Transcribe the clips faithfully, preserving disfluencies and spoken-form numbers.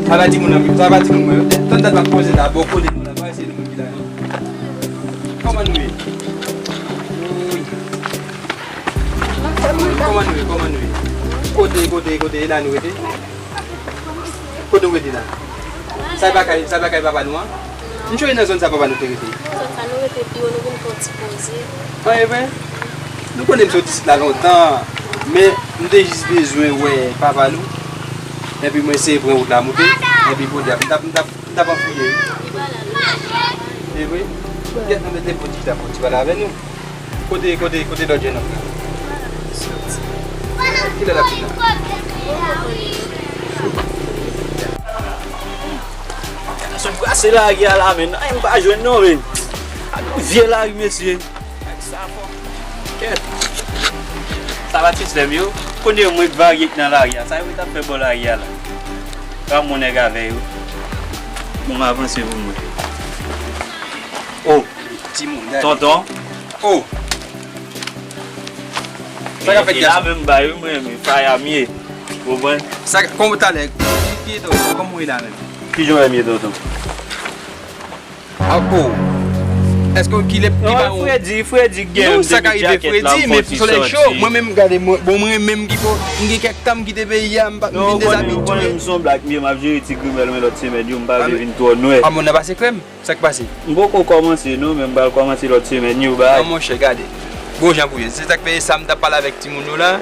Sa va timoun nan, sa va timoun mwen. Tann dat m ap poze la, bò kote nou la, pa se nou menm ki la non. Kòman nou ye? Kòman nou ye? Kòman nou ye? Kote, kote, kote, e la nou rete? Kote nou rete la? Sa e pa kay, sa e pa kay papa nou an? M chonje nan zòn sa papa nou te rete. Zòn sa nou rete pi wo, nou vin fè yon ti poze. An, e vre? Nou konnen m sot isit la lontan, men m te jis bezwen wè papa nou. Epi mwen seye pran wout la moute, epi kounye a, m t ap, m t ap, m t ap anfouye wi. E vre? Gèt nan mete poti chita pou ti pale avè nou. Kote, kote, kote lòt jennonm nan? Kilè l ap vin la? Sot brase lari a la, men. Ay, m pa jwenn non, men. Ak vye lari, mesye. Ak sa fò. Kèt. Sa va ti sè m yo. Kounye mwen k varye k nan lari a. Sa yo t ap fè bò lari a la. Pa mon nèg avè yo. Bon, m avanse pou mwen. Oh, timoun, gade. Tonton. Oh. Sa k ap fèt, gason? La menm bay wi, mwen, men faya m ye. Ou konprann? Sa, kòman w talè? Ki, ki, tonton, kòman w ye la menm? Kijan w ye, tonton? Apo. Èske w kile pi ba ou? Non, Fredi, Fredi gen. Non, sa ka rive Fredi, men solèy cho. Mwen menm, gade, mwen, bon, mwen menm ki po, m gen kèk tan m kite peyi a, m pa, m vin dezabitye. Non, ou konnen, ou konnen m se yon blak m ye, m ap jere ti grimèl mwen lòt semèn yo, m pa vle vin twò nwè. A, moun nan pase krèm. Sa k pase? M poko kòmanse non, men m pral kòmanse lòt semèn yo, bay. Non, monchè, gade. Bon jan pou ye. Se sa k fè sa m t ap pale avèk timoun yo la.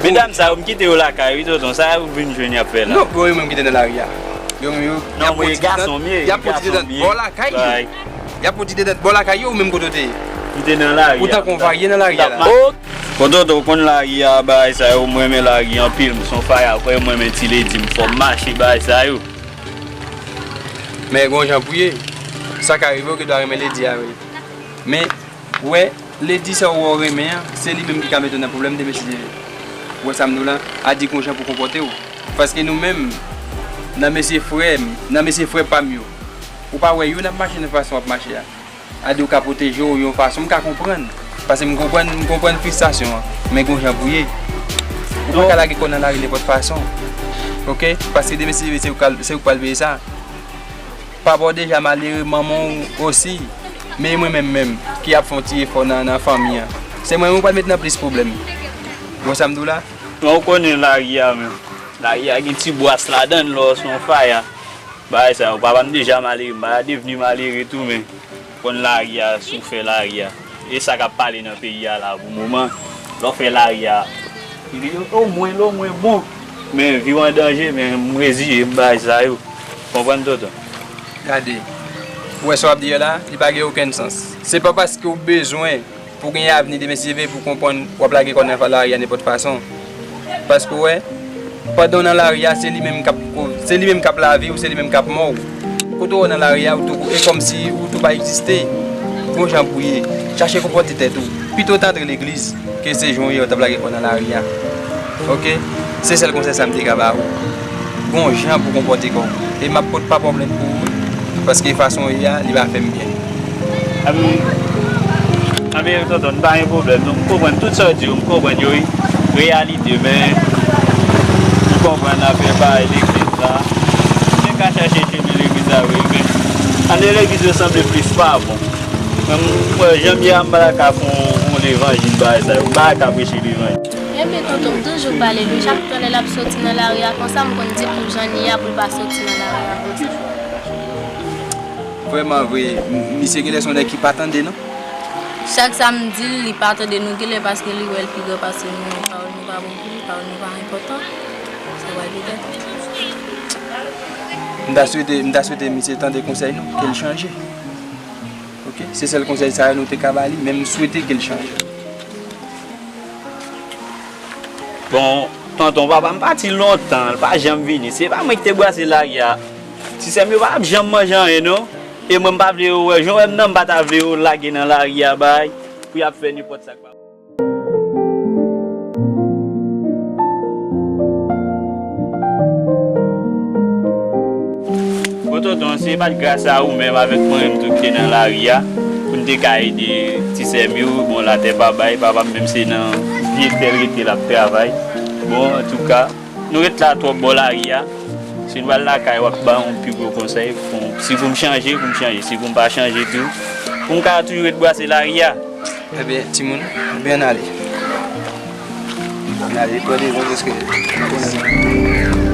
Medam sa yo, m kite yo lakay wi, tonton. Sa yo vin jwenn y ap fè la? Non, bon, yo menm ki te nan lari a. Yo menm yo, y ap pwodui dedan bò lakay yo. Y ap pwodui dedan bò lakay yo, ou menm kote w te ye? M te nan lari a. Ou tankou yon varye nan lari a la. Bon, tonton, ou konn lari a, bagay sa yo, mwen renmen lari anpil. M se yon faya, ou kwè mwen renmen ti ledi, m fò m mache, bagay sa yo. Men gon jan pou ye. Sa ka rive w gen dwa renmen ledi a vre. Men, ou wè, ledi sa w wè w renmen an, se li menm ki ka mete w nan pwoblèm de mesye. Ou wè sa m di w la? A di gon jan pou konpòte w. Paske nou menm, nan mesye frè m, nan mesye frè pa m yo, ou pa wè youn ap mache nan fason w ap mache a. A di ou ka pwoteje w yon fason, m ka konprann. Paske m konprann, m konprann fristasyon an. Men gon jan pou ye. Ou pa ka lage kò w nan lari nenpòt fason. Oke? Paske demen si Dye vle, se ou k al, se ou k pral peye sa. Papa w deja malere, manman w osi. Men e mwen menm menm ki ap fè yon ti efò nan, nan fanmi an. Se mwen menm ou pral met nan plis pwoblèm. Ou wè sa m di w la? Men ou konnen lari a menm. Lari a gen ti bwas ladan l lè w se yon faya. Bagay sa yo, papa m deja malere, m pa devni malere tou, men konn lari a, si w fè lari a. E sa k ap pale nan peyi a la pou moman, lè w fè lari a, omwen, omwen bon. Men vi w an danje, men m reziye m bagay sa yo. Konprann, tonton? Gade, ou wè sa w ap di yo la, li pa gen okenn sans. Se pa paske w bezwen pou w gen avni demen si Dye vle pou w konprann w ap lage kò w nan lari a nenpòt fason. Paske w wè, pandan w nan lari a, se li menm k ap, se li menm k ap lavi w, se li menm k ap mò w. Kote w wè w nan lari a, ou tou, e kòmsi ou tou pa egziste. Gon jan pou ye. Chache konpòte tèt ou. Pito w t antre legliz ke se jan w ye w t ap lage kò w nan lari a. Oke? Se sèl konsèy sa m te ka ba ou. Gon jan pou w konpòte kò w. E m ap pot pa pwoblèm pou ou, paske fason w ye a, li pa fè m byen. Anben, anben, tonton, pa gen pwoblèm, non. M konprann tout sa w di yo, m konprann yo, wi. Reyalite, men, m konprann afè bagay legliz la. Mwen ka chache chemen legliz la, wi, men anndan legliz yo sanble plis pa bon. Mwen, m wè, jan m ye a, m pa ta ka fè yon, yon levanjil, bagay sa yo. M pa ta ka preche levanjil. Ebyen, tonton, m toujou pale l, wi. Chak fwa lè l ap soti nan lari a, konsa, m konn di l pou jan l ye a, pou l pa soti nan lari a konsa. Vrèman vre, m-, misye genlè se yon nèg ki pa tande, non? Chak sa m di l, li pa tande nou, genlè paske li wè l pi gran pase nou, men pawòl nou pa bon pou li, pawòl nou pa enpòtan. Sa pral petèt. M ta swete, m ta swete misye tande konsèy nou, ke l chanje. Oke? Se sèl konsèy sa yo nou te ka ba li, men m swete ke l chanje. Bon, tonton, papa m pati lontan, l pa janm vini. Se pa mwen ki te brase lari a. Ti sè m yo pa t ap janm manje anyen, non. E mwen, m pa vle yo wè. Jan w wè m nan, m pa ta vle yo lage nan lari a, bay, pou y ap fè nenpòt sa k pa bon. Bon, tonton, se pa t gras a ou menm avèk manman m tou ki te nan lari a, pou n te ka ede ti sè m yo. Bon, latè pa bay, papa m menm se nan vye tè l rete l ap travay. Bon, antouka, nou ret la twòp bò lari a. Si m pral lakay, w ap ba yon pi gwo konsèy. Pou, si pou m chanje, pou m chanje. Si pou m pa chanje tou, pou m ka toujou ret brase lari a. Ebyen, timoun, ebyen, ann ale. Ann ale, pran devan, paske nou konnen.